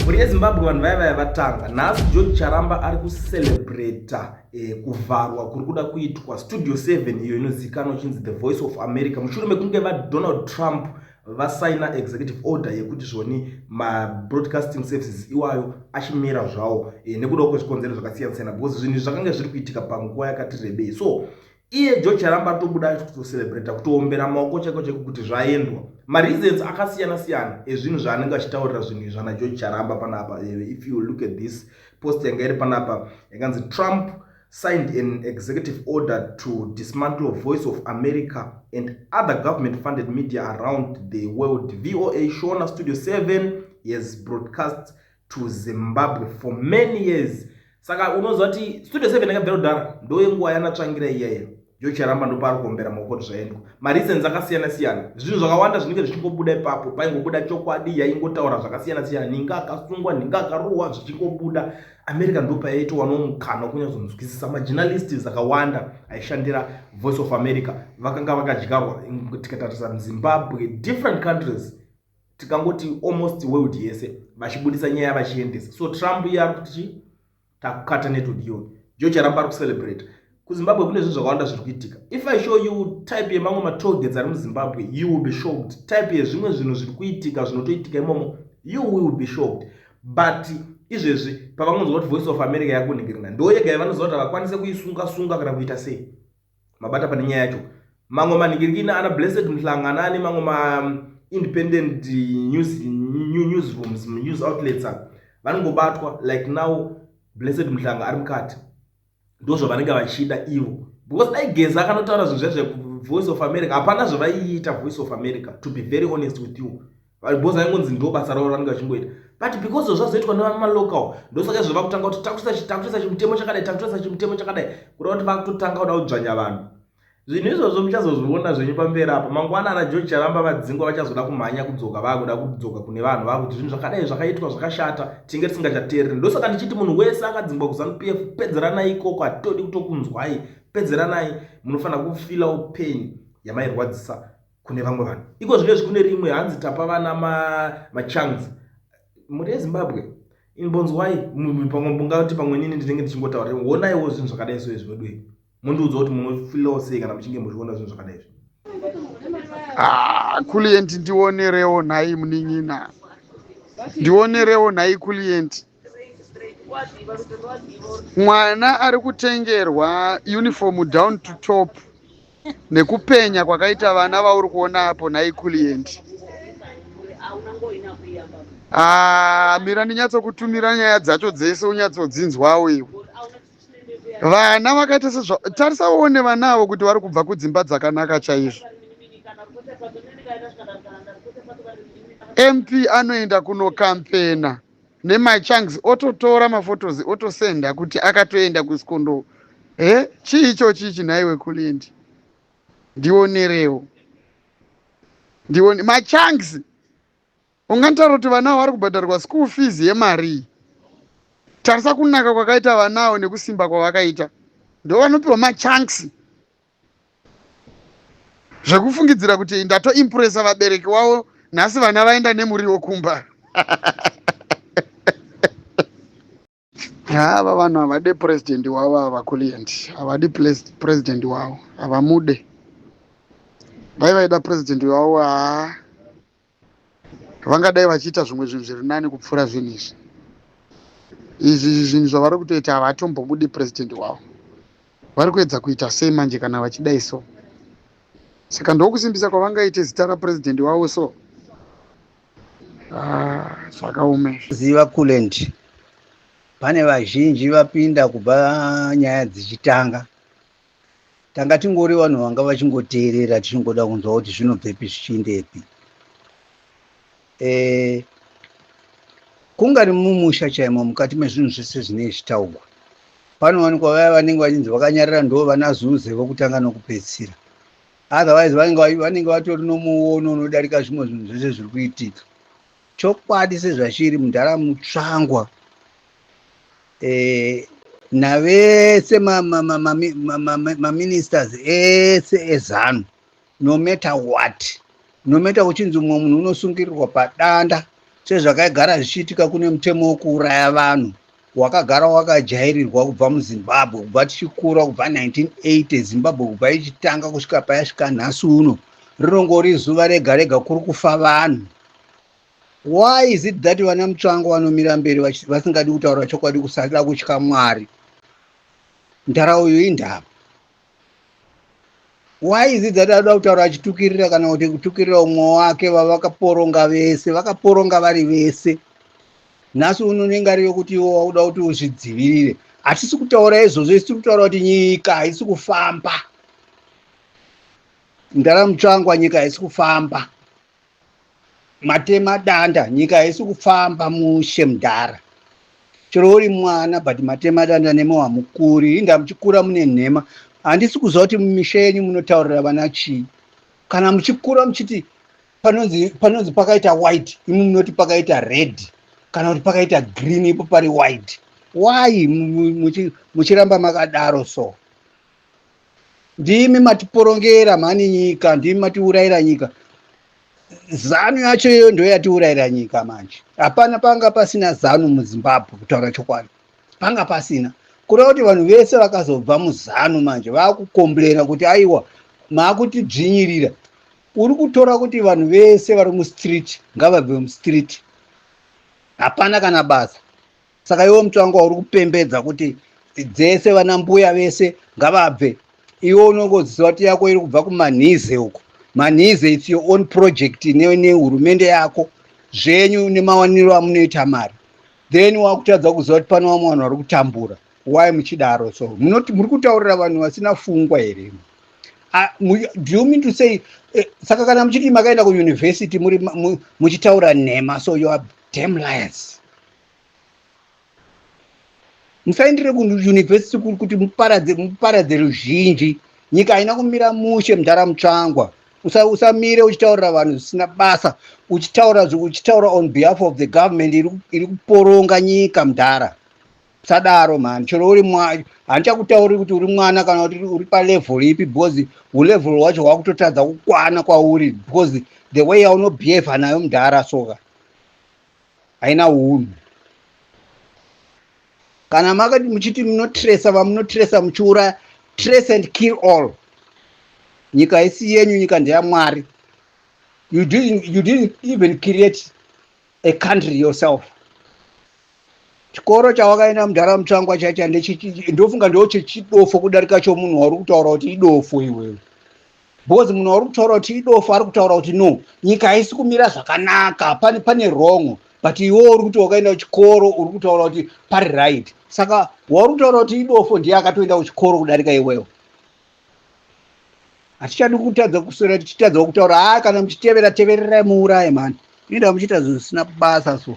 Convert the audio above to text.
Mhuri yeZimbabwe, vanhu vaya vaya vatanga nhasi. George Charamba ari kucelebrata kuvharwa kuri kuda kuitwa Studio 7, iyo inozivikanwa ichinzi The Voice of America, mushure mekunge vaDonald Trump vasaina executive order yekuti zvoni mabroadcasting services iwayo achimira zvawo nekudawo kwezvikonzero zvakasiyana siyana, because zvinhu izvi zvakange zviri kuitika panguva yakati rebei. So iye George Charamba atobuda kutocelebrata, kutoombera maoko chaiko chaiko kuti zvaendwa. Mareasons akasiyana siyana ezvinhu zvaanenge achitaurira zvinhu izvi ana George Charamba panapa. If you look at this post yanga iri panapa, yakanzi "Trump signed an executive order to dismantle Voice of America and other government funded media around the world. VOA Shona Studio 7 has broadcast to Zimbabwe for many years." Saka unoziva kuti Studio 7 yakabvira kudhara, ndoyenguva yanaTsvangira iyaiyo. George Charamba ndopaari kuombera maoko kuti zvaendwa. Mareasons akasiyana siyana, zvinhu zvakawanda zvinenge zvichingobuda ipapo. Paingobuda chokwadi, yaingotaura zvakasiyana siyana, ninga akasungwa, ninga akarohwa, zvichingobuda. America ndo payaitowanawo mukana wekunyatsonzwisisa majournalists akawanda aishandira Voice of America vakanga vakadyarwa. Tikatarisa muZimbabwe, different countries, tikangoti almost world yese, vachibudisa nyaya vachiendesa. So Trump iye ari kuti chi takukata network iyoyo. George Charamba ari kucelebrate. KuZimbabwe kune zvinhu zvakawanda zviri kuitika. If I show you type yemamwe matollgates ari muZimbabwe, you will be shocked. Type yezvimwe zvinhu zviri kuitika, zvinotoitika imomo, you will be shocked. But izvezvi pavangonzwa kuti Voice of America yakunhingirina, ndo yega yavanoziva kuti havakwanise kuisunga sunga kana kuita sei. Mabata pane nyaya yacho. Mamwe manhingirikini ana Blessed Mhlanga ane mamwe maindependent newsrooms, news outlets, vanongobatwa. Like now Blessed Mhlanga ari mukati, ndo zvavanenge vachida ivo, because dai Geza akanotaura zvinhu zvezveVoice of America, hapana zvavaiita Voice of America, to be very honest with you, because vaingonzi ndo basa ravo ranenge vachingoita. But because zvazoitwa nevamalocal, ndosaka izvo vakutanga kuti takutoisa chimutemo chakadai, takutoisa chimutemo chakadai, kuda kuti vakutotanga kuda kudzvanya vanhu. Zvinhu izvozvo muchazozviona zvenyu pamberi apo. Mangwana ana George Charamba vadzingwa, vachazoda kumhanya kudzoka, vakuda kudzoka kune vanhu, vakuti zvinhu zvakadai zvakaitwa zvakashata, tinge tisingachateereri. Ndosaka ndichiti munhu wese akadzingwa kuZANU PF, pedzeranai ikoko, hatitodi kutokunzwai, pedzeranai. Munofanira kufeelawo pain yamairwadzisa kune vamwe vanhu. Iko zvinezvi kune rimwe hanzi tapa vana machunks. Mhuri yeZimbabwe, imbonzwai. Pamwe mungati pamwe nini ndinenge ndichingotaura. Onaiwo zvinhu zvakadai so izvi vedu, mundiudza kuti munofeelawo sei kana muchinge muchiona zvinhu zvakadai izvi. Ah, Kulient, ndionerewo nhai munin'ina, ndionerewo nhai Kulient. Mwana ari kutengerwa uniform down to top nekupenya kwakaita vana vauri kuona apo nhai Kulient. Ah, mira ndinyatsokutumira nyaya dzacho dzese unyatsodzinzwawo iwe. Vana vakaita sezva, tarisa uone vana avo kuti vari kubva kudzimba dzakanaka chaizvo. MP anoenda kunokampena nemachunks, ototora maphotos, otosenda kuti akatoenda kusikondo. He, chii ichochi ichi nhaiwe Kulient? Ndionerewo, ndione machunks. Unganitaura kuti vana avo vari kubhadharwa school fees yemari? Tarisa kunaka kwakaita vana avo nekusimba kwavakaita. Ndo vanopiwa machunks zvekufungidzira kuti ndatoimpresa vabereki wavo. Nhasi vana vaenda nemuriwo kumba. Ava vanhu havade president wavo ava, Kulient. Havadi president wavo, havamude. Dai vaida president wavo, haa, vangadai vachiita zvimwe zvinhu zviri nani kupfuura zvinhu izvi. Izvi zvinhu zvavari kutoita, havatombobudi president wavo. Vari kuedza kuita sei manje kana vachidai so? Saka ndokusimbisa kwavangaite zita rapurezidendi wavo so? Ah, zvakaoma izvi. Ziva Kulent, pane vazhinji vapinda kubva nyaya dzichitanga. Tanga tingori vanhu vanga vachingoteerera, tichingoda kunzwa kuti zvinobvepi zvichiindepi. Kungari mumusha chaimo, mukati mezvinhu zvese zvinenge zvichitaurwa, panowanikwa vaya vanenge vachinzi vakanyarara, ndo vana zuze vokutanga nokupedzisira. Otherwise vanenge vatori nomuono unodarika zvimwe zvinhu zvese zviri kuitika. Chokwadi sezvachiri, mudhara Mutsvangwa navese maministers ese eZANU, no matter what, no matter kuchinzi mumwe munhu unosungirirwa padanda. Sezvakaigara zvichiitika kune mutemo wekuuraya vanhu wakagara wakajairirwa kubva muZimbabwe kubva tichikura kubva 1980 Zimbabwe kubva ichitanga kusvika payasvika nhasi uno rinongori zuva rega rega kuri kufa vanhu. Why is it that vana Mutsvangwa vanomira mberi vasingadi kutaura chokwadi kusada kutya Mwari? Ndara uyu indava. Why is it that anoda kutaura achitukirira kana kuti kutukirira umwe wake vavakaporonga vese, vakaporonga vari vese. Nhasi uno unenge ari yokuti iwe wakuda kuti uzvidzivirire. Hatisi kutaura izvozvo, isu tiri kutaura kuti nyika haisi kufamba. Ndara Mutsvangwa, nyika haisi kufamba. Matema danda, nyika haisi kufamba mushe mudhara. Chero uri mwana but matema danda nemi hamukuri. Inda muchikura mune nhema. Handisi kuziva kuti mumisha yenyu munotaurira vana chii. Kana muchikura muchiti panonzi panonzi pakaita white, imi munoti pakaita red kana kuti pakaita green ipo pari white. Why muchiramba makadaro so? Ndimi matiporongera mhani nyika, ndimi matiurayira nyika. Zanu yacho iyoyo ndo yatiurayira nyika manje. Hapana panga pasina Zanu muZimbabwe kutaura chokwadi. Panga pasina. Kureva kuti vanhu vese vakazobva muZanu manje vakukomplena kuti aiwa maakutidzvinyirira. Uri kutora kuti vanhu vese vari mustreet ngavabve mustreet. Hapana kana basa. Saka iwe Mutsvangwa uri kupembedza kuti dzese vana mbuya vese ngavabve. Iwe unongoziva kuti yako iri kubva kumanhize uko. Manhize it's your own project nehurumende yako zvenyu nemawaniro amunoita mari. Then wakutadza kuziva kuti pane vamwe vanhu vari kutambura. Why muchidaro so? Munoti muri kutaurira vanhu vasina fungwa here? Do you mean to say saka kana muchiti makaenda kuuniversity muri muchitaura nhema, so you are damn liars. Musaendere kuuniversity kuti muparadze muparadze ruzhinji. Nyika haina kumira mushe mudhara Mutsvangwa. Usamire uchitaurira vanhu zvisina basa, uchitaura uchitaura on behalf of the government iri kuporonga nyika mudhara. Usadaro mhani. Chero uri mwana, handichakutauri kuti uri mwana kana kuti uri palevel ipi, because ulevel wacho hwakutotadza kukwana kwauri because the way yaunobehave nayo mudhara soka haina unhu. Kana makati muchiti munotresa vamunotresa muchiuraya, trace and kill all. Nyika isi yenyu, nyika ndeyaMwari. You didn't even create a country yourself. Chikoro chawakaenda mudhara Mutsvangwa chaicha ndofunga ndo chechidofo kudarika chomunhu wauri kutaura kuti idofo iwewe, because munhu wauri kutaura kuti idofo ari kutaura kuti no, nyika haisi kumira zvakanaka, pane wrong, but iwe uri kuti wakaenda kuchikoro uri kutaura kuti pari right. Saka wauri kutaura kuti idofo ndiye akatoenda kuchikoro kudarika iwewe. Hatichadi kutadza kuswera tichitadza kutaura. Haa, kana muchitevera tevererai muuraye mani. Inoda muchiita zvinhu zvisina basa so.